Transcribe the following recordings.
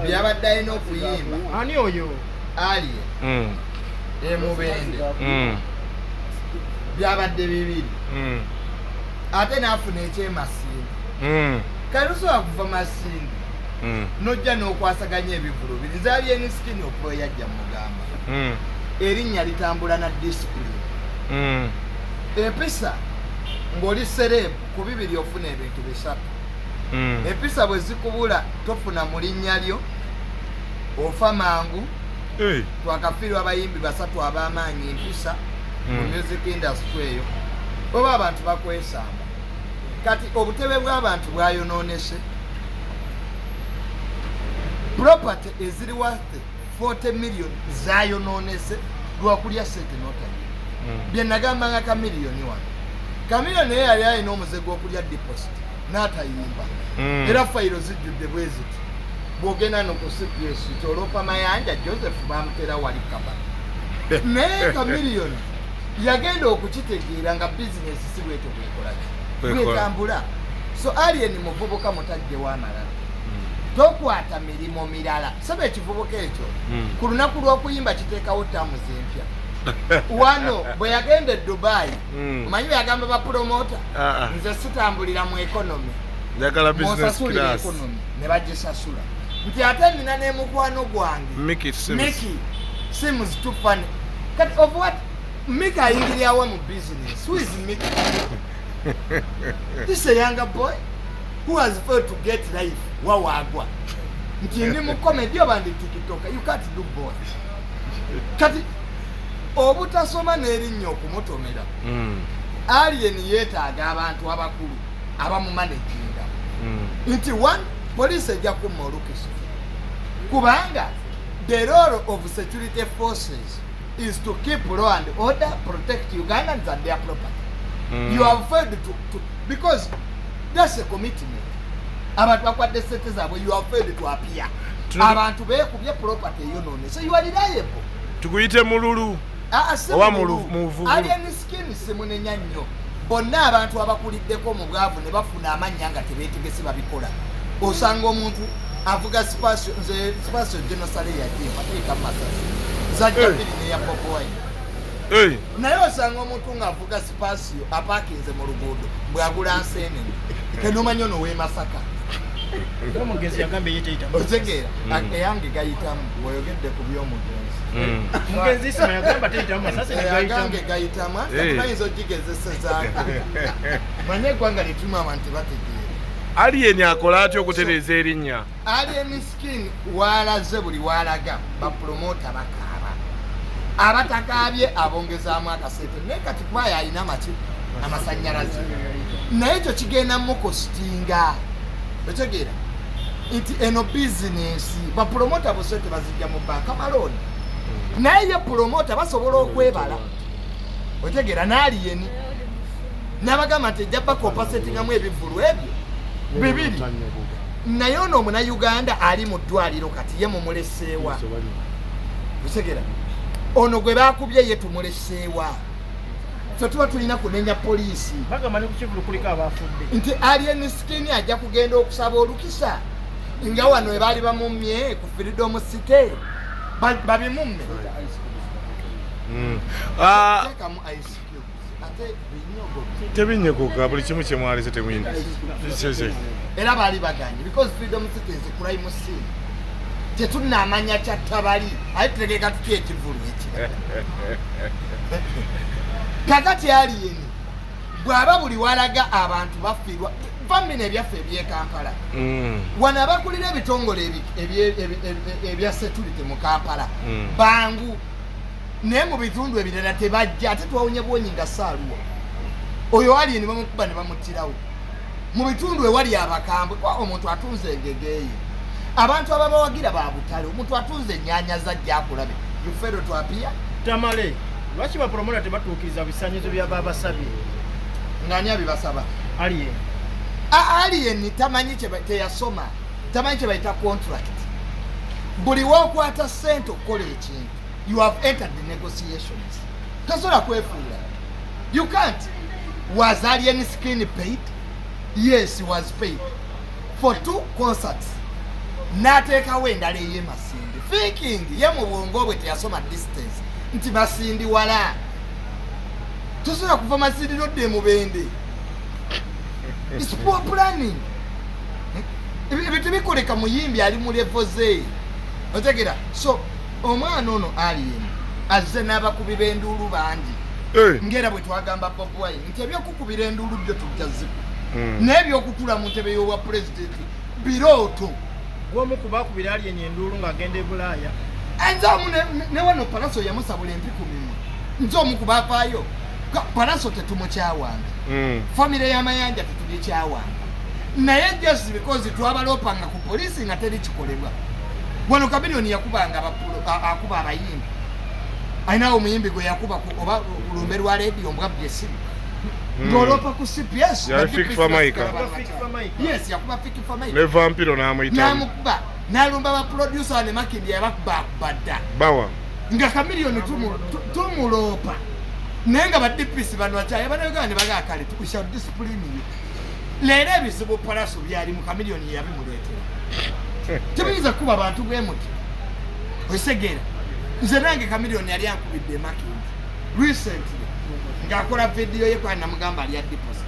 Byabadde alina okuyimba. Ani oyo? Alien emubende byabadde bibiri, ate n'afuna ekyemasindi. Kale tosobola kuva Masindi nojja n'okwasaganya ebivulu biri. Nze Alien Skin okuva yajja mugamba, erinnya litambula na discipline, empisa. Ng'oli celeb, ku bibiri ofuna ebintu bisatu. Empisa bwe zikubula, tofuna mu linnya lyo, ofa mangu. Hey. Twakafiirwa abayimbi basatu ab'amaanyi, empisa mu music industry eyo, oba abantu bakwesamba. Kati obutebe bw'abantu bwayonoonese, property eziri worth 40 million zayonoonese lwakulya sente notalya. Bye nagambanga Kamiliyoni wano, Kamiliyoni naye yali alina omuze gw'okulya deposit n'atayimba. Era fayiro zijjudde bwe ziti. Bw'ogenda no ku CPS kyolopa Mayanja Joseph bamutera wali kaba, naye Kamiliyoni yagenda okukitegeera nga bizinesi si bwetyo bwekolaki. Bwekola. Bwetambula. So Alien muvubuka mutajje w'amalala, tokwata mirimu mirala. Saba ekivubuka ekyo ku lunaku lw'okuyimba kiteekawo terms empya. Wano bwe yagenda e Dubai, omanyi bwe yagamba bapromota? Ah, ah. "Nze sitambulira mu economy." Njagala business "Munsasulira class." economy." Ne bagisasula nti ate nina ne mukwano gwange Mickey Sims. Mickey seems too funny. Kati of what Mickey ayingirirawa mu business? Who is Mickey? This is a younger boy who has failed to get life. Wawagwa nti ndi mu comedy oba ndi TikToker. You can't do both. Kati obutasoma n'erinnya okumutomera. Alien yeetaaga abantu abakulu abamumanaginga nti one, police ejja kumma olukisa, kubanga the role of security forces is to keep law and order, protect Ugandans and their property. You have failed to because that's a commitment. Abantu bakwadde sente zaabwe, you have failed to appear. Abantu beekubye, property eyonoone, so you are reliable. Tukuyite mululu? Ah, ah, si Oba mululu. muvubulu. Alien Skin simunenya nnyo. Bonna abantu abakuliddeko mu bwavu ne bafuna amannya nga tebeetegese babikola. Osanga omuntu avuga Spacio. Nze Spacio genosale yagimpa teeka masasi zajja bbiri neya Bobi Wine. Hey. Naye osanga omuntu ng'avuga Spacio apaakinze mu luguudo bw'agula nseenene, kenomanya ono w'e Masaka. Omugenzi yagambye ye teyitamu. Otegeera? Eyange gayitamu. Weoyogedde ku by'omugenzi. Mugenzi Isima yagamba teyitamu masasi, ne gayitamu. Agange gayitamu. Eh. Bayinza ogigezesezaako, manye eggwanga lyetulimu abantu tebategeera. Alien akola atya okutereeza erinnya? Alien Skin walaze buli walaga bapromota bakaaba, abatakaabye abongezaamu akasente. Naye kati kubayo alina amaki amasanyalaze, naye ekyo kigenda mukositinga. Otegeera nti eno bizinesi bapromota busente bazijja mu banka malooni, naye ye promota basobola okwebala. Otegeera? N'Alien n'abagamba nti ejja bakompasetingamu ebivulu ebyo bibiri, naye ono omunauganda ali mu ddwaliro kati ye mumuleseewa? Otegera? Ono gwe bakubye ye tumuleseewa? Fe tuba tulina kunenya poliisi. Bagamba ne ku kivulu kuliko abafudde. Nti Alien Skin ajja kugenda okusaba olukisa nga wano ebaali bamumye ku Freedom City. Babimumme. Ah, Teekamu ice cubes ate binyogo. Tebinyogoga, buli kimu kyemwalese temwina. Era baali baganye because Freedom City is a crime scene. Tetunamanya kyattabali, aye tutegeka tutya ekivulu ekirala? Kakati Alien bw'aba buli walaga abantu bafiirwa, famine ebyaffe ebyekampala wano, abakulira ebitongole ebya security mu Kampala bangu, naye mu bitundu ebirala tebajja. Ate twawonye bwonyi nga saaluwa oyo Alien bamukuba ne bamuttirawo mu bitundu ewali abakambwe. Kwa omuntu atunze engegeeye, abantu ababawagira ba butale, omuntu atunze ennyanya zajja akulabe, you fail to appear. Tamale, lwaki bapromota tebatuukiriza bisanyizo bya babasabye? Ng'ani abibasaba? Alien. Alien tamanyi teyasoma, tamanyi kye bayita contract. Buli wokwata sente okukola ekintu, you have entered the negotiations. Tosobola kwefuula, you can't. Was Alien Skin paid? Yes, he was paid for two concerts. N'ateekawo endala ey'e Masindi, thinking ye mu bwongo bwe teyasoma distance nti Masindi wala, tosobola kuva Masindi nodda e Mubende. It's poor planning. Ebyo tebikoleka. Muyimbi ali mu level ze, otegera? So omwana ono Alien azze n'abakubi b'enduulu bangi. Ngera bwe twagamba Bobi Wine nti ebyokukubira enduulu byo tujja ziku, naye ebyokutula mu ntebe y'obwa pulezidenti birooto. Gwomu ku bakubira Alien enduulu ng'agenda e Bulaaya. Nze omu ne wano Palaso yamusabula empi ku mimwa. Nze omu ku bavaayo. Palaso tetumukyawanga, famire y'Amayanja tetugikyawanga, naye just because twabalopanga ku poliisi nga teri kikolebwa. Wano Kamiliyoni yakubanga akuba abayimbi, alinawo omuyimbi gwe yakuba oba lumbe lwa lediyo mbwabye esimu ng'oloopa ku CPS. Yali Fik Fameica. Fik Fameica. Yes, yakuba Fik Fameica. Ne Vampiro n'amuyitamu. N'amukuba, n'alumba baproducer ne Makindi, yabakubakuba dda. Bawa. Nga Kamiliyoni tumuloopa, naye nga ba DPC bano bakyaye Bannayuganda ne bagaa kale, we shall discipline you. Leero ebizibu Palaso byali mu Kamiliyoni yabimuleetera. Tebiyinza kuba bantu bwe muti, osegeera? Nze nange Kamiliyoni yali ankubidde emakindi recently ng'akola vidiyo ye, kwani namugamba alya deposit.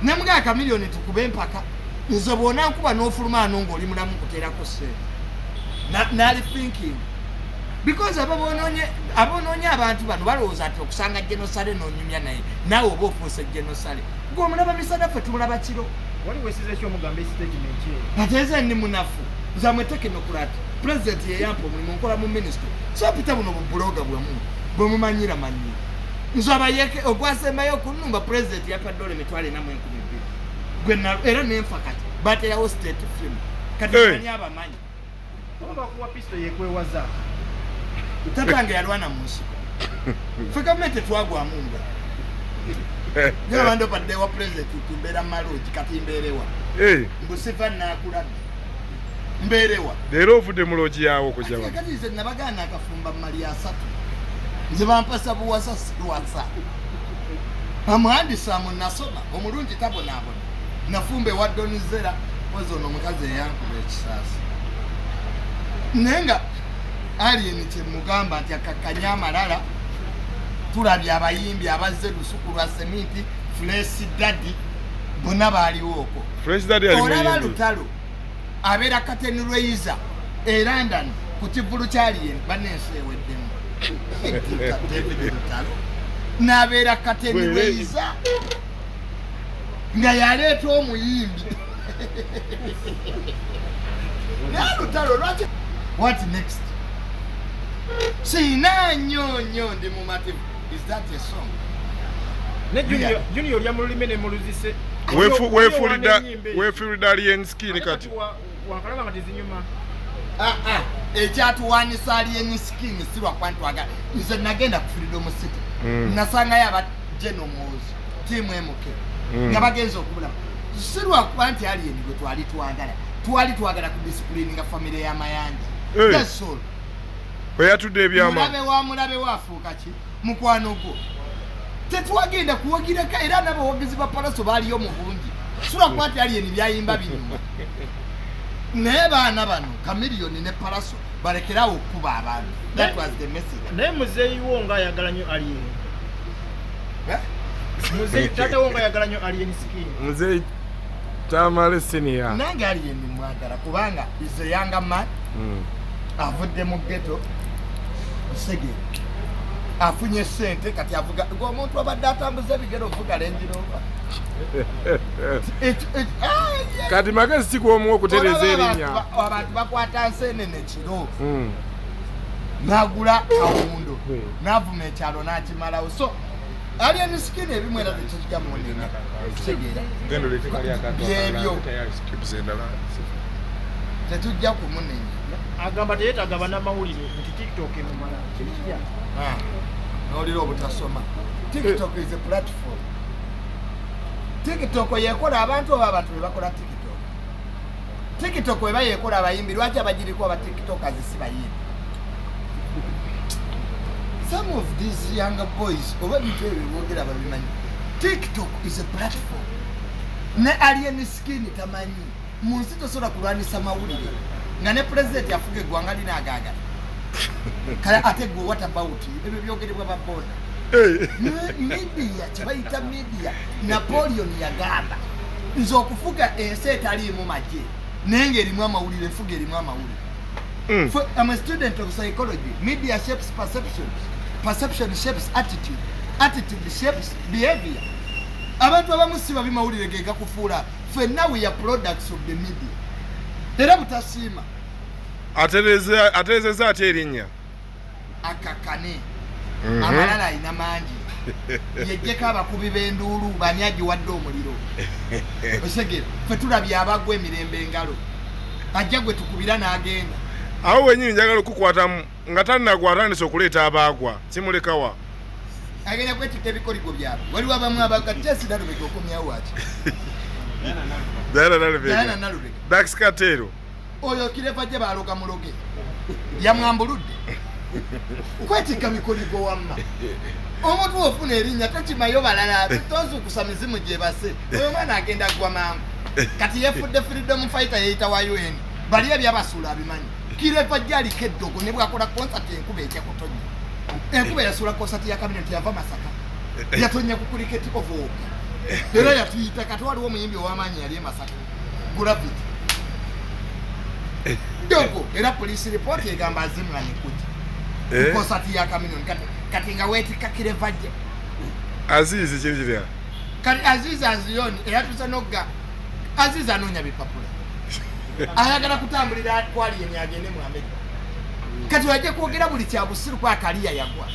Namugamba, Kamiliyoni, tukube empaka, nze bw'onankuba n'ofuluma ano ng'oli mulamu nkuteerako sente. Nali thinking because abonoonye abantu bano balowooza nti okusanga Genosale n'onyumya naye naawe oba ofuuse Genosale. Gwe omulaba misana, ffe tumulaba kiro. Wali wesize ekyomugamba esitatimenti eyo? Ate nze ndi munafu, nze amwe technocrat. President yeyampa omulimu, nkola mu ministry, so pita buno bubuloga bwamu bwemumanyira manyira. Nze abayeke ogwasembayo okunumba, president yampa dola 402,000 gwe era nenfa. Kati baterawo state film kati. Hey. Manyi abamanyi. Oba bakuwa pisito yekwewaza. Tatange yalwana mu nsiko, ffe gavumenti tetwagwamu mbwa. Naye bandopadde wa president nti mbeera maloogi, kati mbeerewa? Mbusiva naakulabye, mbeerewa? Leero ovudde mu loogi yaawo okujja Ate wano. Kati nze nabagaana akafumba mali asatu, nze bampasa buwasa siwasa amuhandisa mu nasoma omulungi tabonaabona. Nafumba ewa Donizera ozi ono omukazi eyankuba ekisaasi, naye nga Alien kyemugamba nti akakkanye amalala. Tulabye abayimbi abazze lusuku lwa seminti, Fresh Daddy, bonna baaliwo okwo. Fresh Daddy ali Olaba muyimbi. Lutalo abeera curtain raiser e London ku kivulu kyalien banensi eweddemu. David Lutalo n'abeera curtain raiser nga yaleeta omuyimbi. Naye Lutalo lwaki? What next? Siina nnyo nnyo, ndi mumativu. Is that a song? Ne Junior, Junior olya mu lulimi ne mu luzise. Weefuulidde Alien Skin kati. Wakalaba nga tezinyuma. Ah, ah, ekyatuwanisa Alien Skin si lwakuba ntwagala. Nze nagenda ku Freedom City, nasangayo aba Genomozi team MK nga bagenza okubulaba. Si lwakuba nti Alien gwe twali twagala, twali twagala ku discipline nga famire y'Amayanja. Hey. That's all. Bwe yatudde ebyama. Mulabe wa mulabe we afuuka ki? Mukwano gwo. Tetwagenda kuwagirako, era n'abawagizi ba Palaso baaliyo mu bungi. Si lwakuba nti Alien byayimba binyuma, naye baana bano Kamiliyoni ne Palaso balekerawo okukuba abantu. That was the message. Naye muzeeyi wo ng'ayagala nnyo Alien. Eh? Muzeeyi taata wo ng'ayagala nnyo Alien Skin. Muzeeyi Tamale senior. Nange Alien mwagala kubanga is a younger man, avudde mu ghetto, osege afunye sente, kati avuga. Gwe omuntu abadde atambuza ebigere ovuga Range Rover. Ah, Kati magezi kigwomuwa okutereeza Olaba erinnya? abantu bakwata nsenene kiro, nagula kawundo, navuma ekyalo nakimalawo. So Alien Skin ebimu era tekijja munene, kitegeera? Genda oleete kali akantu Byebyo. akalala, tayari strips endala. Tetujja kumunenya. Agamba teyeetaaga bannamawulire, nti TikTok emumala. Kiri kitya? Ah, nolira obutasoma. TikTok is a platform. TikTok yekola abantu oba abantu bebakola TikTok? TikTok weba yekola abayimbi, lwaki abagiriko aba TikTokers si bayimbi? Some of these younger boys oba ebintu ebyo byogera babimanyi. TikTok is a platform. Ne Alien Skin tamanyi mu nsi tosobola kulwanisa mawulire. Nga ne pulezidenti afuga eggwanga lina agaagala. Kale ate gwe what about ebyo byogerebwa ba boda? Media kyebayita media. Napoleon yagamba nze okufuga ensi etaliimu magye naye ng'erimu amawulire, enfuga erimu amawulire. I'm a student of psychology. Media shapes perception. Perception shapes attitude. Attitude shapes behavior. Abantu abamu si babi, mawulire ge gakufuula. Ffenna we are products of the media. Era butasiima. Atereezezza atya erinnya? Akakane. Amalala alina mangi. Yejjeko abakubi b'enduulu, bani agiwadde omuliro. Osegera, ffe tulabye abagwa emirembe engalo. Ajja gwe tukubira n'agenda. Awo wenyini njagala okukwatamu nga tannagwa, atandise okuleeta abaagwa, kimulekawa? Agenda kwetikka ebikoligo byabwe. Waliwo abamu abaga Jesi Nalubega, okomyawo waki? Diana Diana Nalubega. Nalubega. Dax Katero. Oyo kireva gye baloga muloge yamwambuludde kwetikka bikoligo. Wamma omuntu ofuna erinnya tokimayo balala, tozukusa mizimu gyebase. Oyo omwana agenda gwa mangu. Kati yefudde freedom fighter, yeyita wa UN, bali ebyabasuula abimanyi. Kireva gyaliko eddogo, ne bwakola konsati enkuba ejja kutonya. Enkuba yasuula konsati ya kabineti, yava Masaka, yatonya ku Cricket Oval era yatuyita. Kati waliwo omuyimbi ow'amaanyi yali e Masaka, Gravity dogo, era police report egamba azimula nekuja konsati ya Chameleone. Kati nga weetikka kirevajja. Azizi kiri kirya. Kati Azizi Aziyoni eyatuuse nogga Azizi anoonya bipapula, ayagala kutambulira kwaliyeni agende mu Amerika. Kati wajja kwogera buli kyabusiru kwa kaliya yagwa.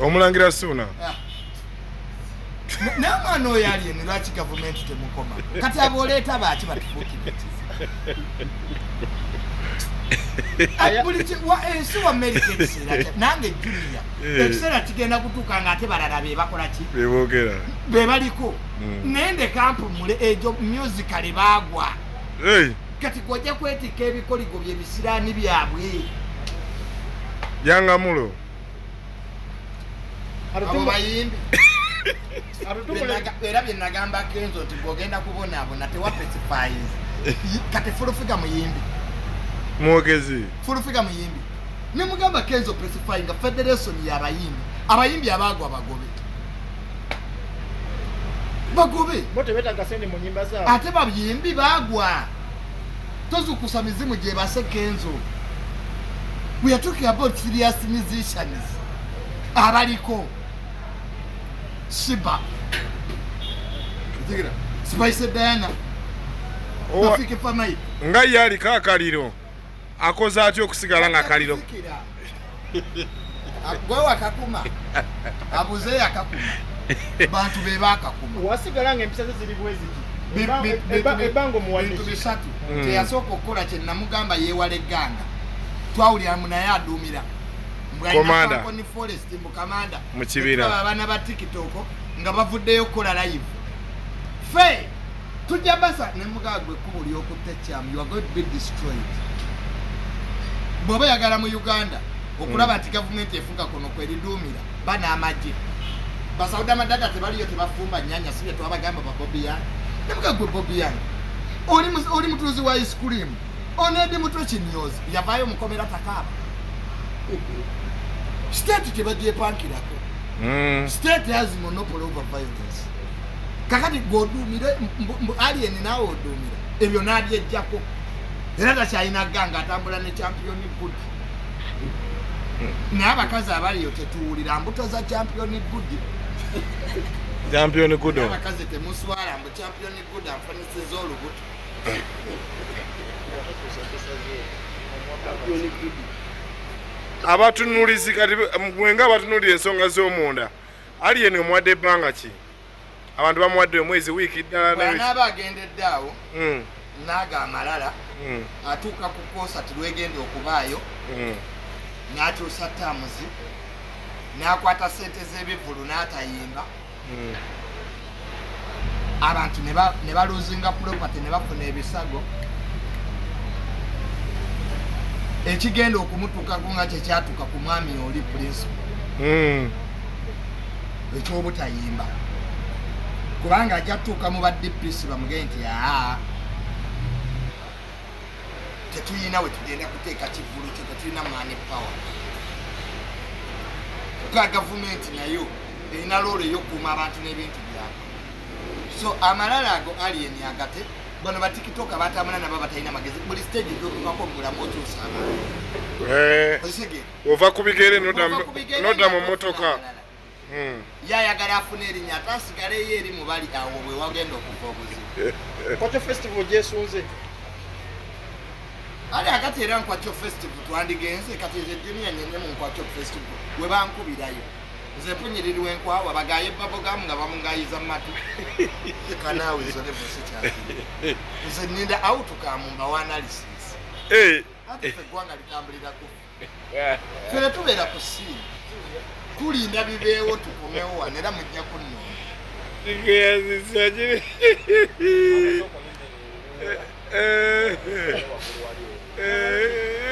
Omulangira Suuna. Ah. Naye omwana oyo aliyeni lwaki gavumenti temukoma? Kati aboleeta baaki batufuukire ekizibu? Ah, buli ensi wa Amerika ekiseera nange junior ekiseera kigenda kutuuka nga ate balala be bakola ki? Beboogera. Be baliko. Naye ndeka mpumule egyo musicale baagwa. Hey, Kati gwojja kwetikka ebikoligo byebisiraani byabwe. Yangamulo. Abo bayimbi. Era bye nagamba Kenzo nti bw'ogenda kubonaabona tewa specifies. Kati Full Figure muyimbi? Mwogezi. Full Figure muyimbi? Nemugamba Kenzo specify nga federation y'abayimbi, abayimbi abaagwa bagobe, bagobe. Bo tebeetaaga sente mu nyimba zaabwe. Ate bayimbi baagwa, tozukusa mizimu gyebase. Kenzo, we are talking about serious musicians abaliko Shiba, Spice Diana, Rafiki Famai. Nga ye aliko akaliro, akoze atya okusigala nga kaliro? Gwe wakakuma, abuze yakakuma, bantu be bakakuma. Wasigala nga empisa ze ziri bwe ziti. Ebbanga omuwadde Bintu ki? bisatu kyeyasooka okukola kye namugamba, yeewala egganga. Twawulira mu naye aduumira. Commander. Mbwalina forest mbu kamanda Mu kibira. Tulaba abaana ba TikTok nga bavuddeyo okukola live, fe tujja basa nemugaba gwe ekkubo lyokutta ekyamu, you are going to be destroyed. Bw'oba oyagala mu Uganda okulaba nti gavumenti efuga kuno kweriduumira banaamagye basauda amadada tebaliyo, tebafumba nyanya, si bye twabagamba ba Bobi Young. Nemuga gwe Bobi Young oli mutuuzi wa ice cream onedi mutwe kinyozi yavaayo mukomera takaaba. State tebagyepankirako. State has monopoly over violence. Kakati gwoduumire alien naawe oduumira ebyo n'abyejjako, era takyalina ganga, atambula ne Champion Good. Naye abakazi abaliyo tetuwulira mbuto za Champion Good. Champion Gudo. Abakazi temuswala mbu Champion Good anfanisiza olubuto. Abatunulizi kati mwenga abatunulira ensonga z'omunda, alien omuwadde ebbanga ki? Abantu bamuwadde omwezi, wiiki ddala Bw'anaaba agendedde awo naaga amalala atuuka ku konsati lwegenda okubaayo n'akyusa tamuzi n'akwata sente z'ebivulu n'atayimba, abantu ne baluzinga property ne bafuna ebisago. Ekigenda okumutuukako nga kyekyatuuka ku mwami oli principal ekyobutayimba, kubanga ajja tutuuka mu ba DPC bamugende nti aa Tetulina we tugenda kuteeka kivvulu kyo, tetulina money power. Ka gavumenti nayo erina role ey'okukuuma abantu n'ebintu byabwe. So amalala ago Alien agate bano ba TikToker batambula nabo batalina magezi. Buli stage gyotukako mu bulamu okyusa abantu. Okitegeera? Ova ku bigere Ova ku bigere nodda mu nga mmotoka. amalala. Yayagala afune erinnya ate asigaleyo eri mu bali awo bwe wagenda okuva obuzibu. Kwacho Festival gyesunze. Ali akati era Nkwakyo Festival twandigenze. Kati nze Junior nyenye mu Nkwakyo Festival we bankubirayo, nze mpunyirirwa enkwawa bagaye bubblegum nga bamungayiza mu matu. Kanaawe ezo level sikyaziri. Nze ninda outcome mbawa analysis. Ate ffe eggwanga litambulira ku ffe ne tubeera ku scene tulinda bibeewo tukomewo wano era mujja kunnona. Kikuyazisa kiri. Eh. Eh.